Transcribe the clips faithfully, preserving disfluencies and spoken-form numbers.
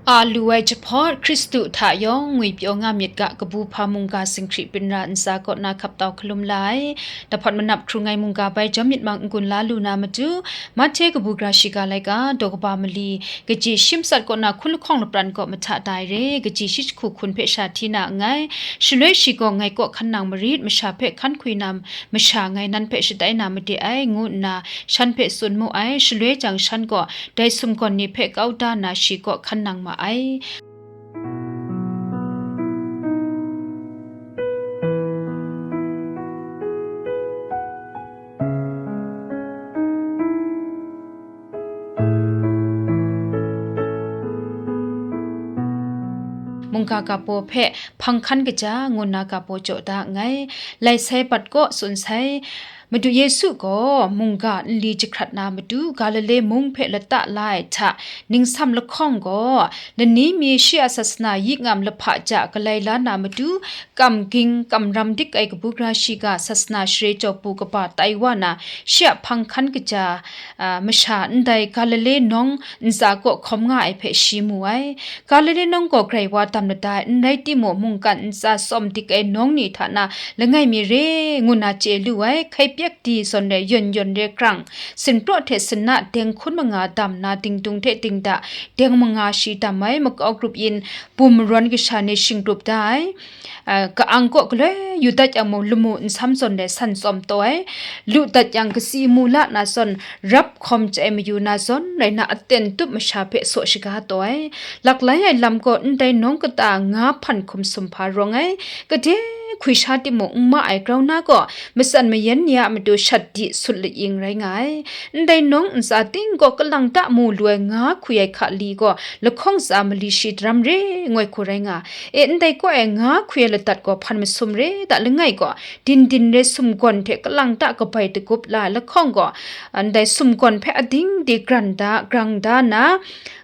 A lu ai jahpawt, Hkristu hta yawng ngwi pyaw nga myit ga, kabu hpa mungga singhkri byin ra ntsa kaw na hkap tau hkalum la ai. Dahpawt manap hkrung ai mungga bai jawm myit mang n-gun la lu na matu, Mahte kabu gara shiga laika, daw kaba mali, kaji shi matsat kaw na hkun lahkawng lapran kaw mahta tai re, kaji shi jahku hkun hpe sha hti na nngai. Shaloi shi gaw, "Ngai kaw hkan nang marit, masha hpe hkan hkwi na masha ngai nan hpe shatai na made ai," ngu nna shan hpe tsun mu ai. Shaloi jang, shan gaw dai sumgawn ni hpe kau da nna shi kaw hkan nang ma ai. Mungga ga baw hpe hpang hkan kaja ngu nna ga baw jaw da nngai. Lai sai bat kaw tsun sai, Madu Yesu gaw mungga nli jahkrat na matu Galile mung hpe lata la ai hta, ningsam lahkawng gaw, lani mi shi a sasana yingam lahpa ja galai la na matu, kam ging, kam ram dik ai kabu gara shiga sasana share jaw bu kaba tai wa na, shi a hpang hkan kaja, a, masha ndai Galile nawng ntsa kaw hkawm nga ai hpe shi mu ai. Galile nawng gaw grai wa dam lada ai n rai timung, mungkan ntsa tsawm dik ai nawng ni hta na langai mi re ngu na chye lu ai. Hkai pyek di zawn rai yawn yawn re krang, sinpraw hte sinna deng hkun manga dam na dingdung hte dingda deng manga shi dam ai. Makau grup yin bum marawn kasha ni shingrup da ai. A, ka-ang kaw galoi yu dat yang mung, lamu nsam zawn rai san tsawm taw ai. Lu dat yang kasi mu la na zawn, rap hkawm chye ai mayu na zawn rai na, aten tup masha hpe saw shaga taw ai. Laklai ai lam gaw ndai nawng kata nga hpan hkum sum hpa rawng ai. Kade hkwi sha timung n ma ai grau na gaw, matsan mayan ni a matu shat di sut laying rai nga ai. Ndai nawng ntsa ting gaw kalang ta mu lu ai nga hkwi ai hka li gaw, lahkawng tsa mali shi daram re ngoi hku rai nga. E, ndai kaw e nga hkwi ai ladat gaw hpan masum re da langai gaw, din din re sumgawn hte kalang ta kabai dagup la ai lahkawng gaw, ndai sumgawn hpe ading di gran da, grang da na,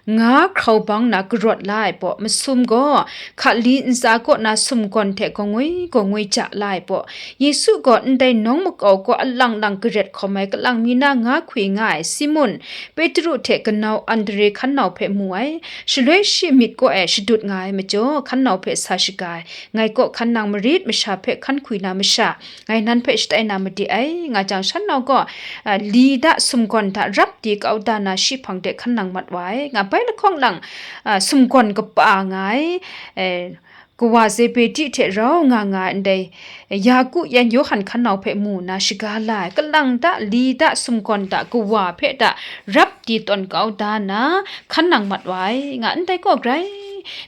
nga hkrau bang na karawt la ai baw masum gaw, hka li ntsa kaw na sumgawn hte gawngwi gawngwi ja la ai baw, Yesu gaw ndai nawng makau kaw alang lang garet hkawm ai kalang mi na nga hkwi nga ai Simun, Petru hte kanau Andre hkan nau hpe mu ai. Shaloi shi myit kaw e shadut nga ai majaw, hkan nau hpe sa shaga ai, "Ngai kaw hkan nang marit, masha hpe hkan hkwi na masha, ngai nan hpe shatai na made ai," nga jang, shan nau gaw, a, li da sumgawn hta rap di kau da na shi hpang de hkan nang mat wa ai. Nga bai lahkawng lang, a, sumgawn kapa nga ai, e, kawa Zebedi hte rau nga nga ai ndai Yaku yan Yawhan hkan nau hpe mu nna shaga la ai, kalang da, li da, sumgawn da, kawa hpe da rap di tawn kau da na, hkan nang mat wa ai. Nga ndai gaw grai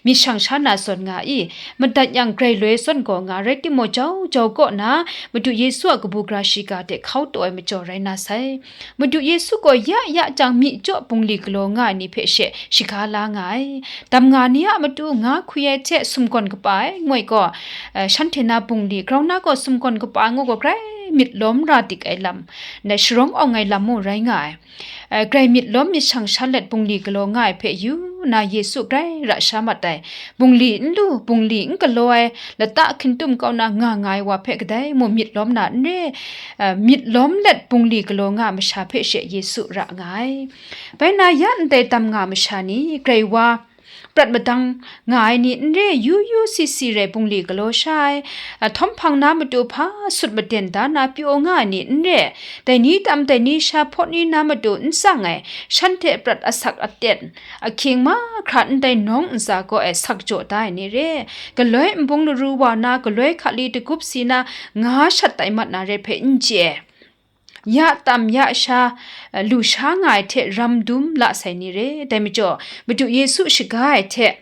myit shang sha na zawn nga i, madat yang grai loi zawn gaw nga rai timung, jau jau kaw na Madu Yesu a kabu gara shiga de hkau taw ai majaw rai na sai. Madu Yesu gaw ya ya jang myi jaw bungli galaw nga ai ni hpe she shaga la nga ai. Dam nga ni a matu nga hkwi ai hte sumgawn kapa ai ngoi gaw, eh, shanhte na bungli, grau na gaw sumgawn kapa ai ngoi gaw grai myit lawm ra dik ai lam, ndai sharawng awng ai lam mung rai nga ai. Eh, grai myit lawm myit shang sha let bungli galaw nga ai hpe yu na, Yesu grai ra sha mat ai. Bungli n lu, bungli n galaw ai, lata hkintum kau na nga nga ai wa hpe kadai mung myit lawm na n re, eh, myit lawm let bungli galaw nga masha hpe she Yesu ra nga ai. Bai na ya ndai dam nga masha ni, grai wa prat madang nga ai ni n re, yu yu si si rai bungli galaw sha ai, a, htawm hpang na matu hpa sut maden da na pyaw nga ai ni n re, dai ni tam dai ni sha hpaw ni na matu n tsang ai, shanhte prat asak aten ahkying mahkra ndai nawng ntsa kaw e sak jaw da ai ni re, galoi nbung laru wa na, galoi hkali dagup si na, nga shat tai mat na re hpe n chye. Ya tam ya sha, eh, lu sha nga ai hte ram dum la sai ni re. Dai majaw, Madu Yesu shaga ai hte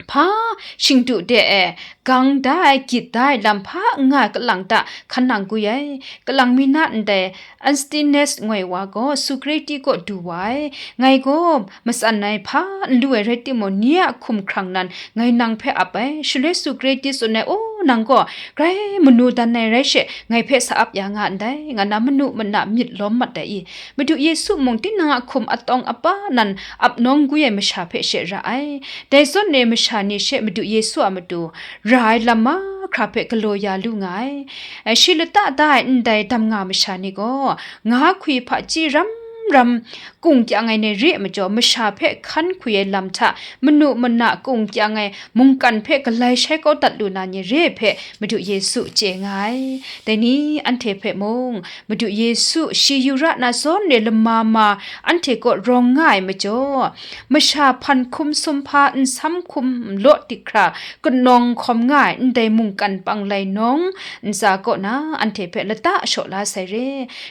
hpa shingdu de e gang da ai, gyit da ai lam hpa n nga ai kalang ta hkan nang gwi ai. Kalang mi na ndai Antistenes ngoi wa gaw Sukreti kaw du wa ai. Ngai gaw matsan ai hpa n lu ai rai timung, ni a hkum hkrang nan ngai nang hpe ap ai. Shaloi Sukreti tsun ai, "O, nang gaw grai manu dan ai rai she, ngai hpe sa ap ya nga ndai," nga na manu mana myit lawm mat ai i? Madu Yesu mung tinang a hkum atawng apa nan ap nawng gwi ai masha hpe she ra ai. Dai zawn e masha ni she Madu Yesu a matu ra ai lam mahkra hpe galaw ya lu nga ai. Ai, shi lata da ai ndai dam nga masha ni gaw, nga hkwi hpaji ram ram kung kyang ai ni re ai majaw, masha hpe hkan hkwi ai lam hta manu mana kung kyang ai mungkan hpe galai shai kau dat lu na ni re ai hpe Madu Yesu chye nga ai. Dai ni anhte hpe mung, Madu Yesu shi yu ra na zawn re lama ma anhte kaw rawng nga ai majaw, masha hpan hkum sumhpa nsam hkum law dik hkra kanawng hkawm nga ai ndai mungkan panglai nawng ntsa kaw na anhte hpe lata shaw la sai re.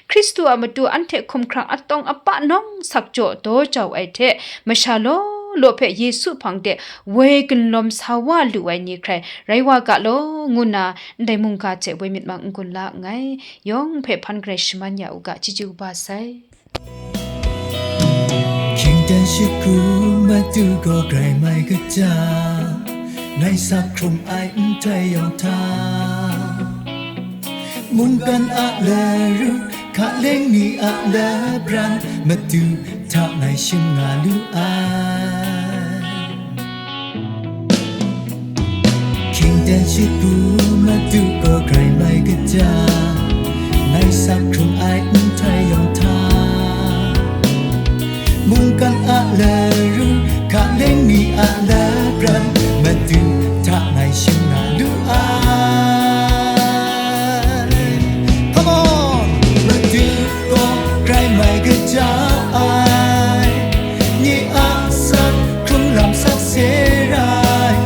Hkristu a matu anhte hkumhkrang atawng apa nawng sak jaw daw jau ai hte, masha law law hpe Yesu hpang de woi gunlawm sa wa lu ai ni hkrai rai wa ga law, ngu nna ndai mungga hte woi myit mang n-gun la nngai. Yawng hpe hpan garai shaman ya u ga, chyeju kaba sai. Hkying dan shakru matu gaw grai mai kaja, ngai sa hkrung ai nhtoi yawng hta, mungkan a laru, hkaleng mi a labran, matu hta ngai shim nga lu ai. Hkying dan shakru matu gaw grai mai kaja, ngai sa hkrung ai nhtoi yawng hta, mungkan a laru, hkaleng mi a labran, matu hta ngai shim nga lu ai. Come on! Matu gaw grai mai kaja ai, nye a sak hkrung lam sakse rai,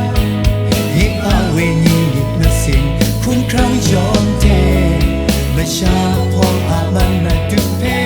nye a wenyi myit masin hkumhkrang yawng hte, masha hpawng a man Madu hpe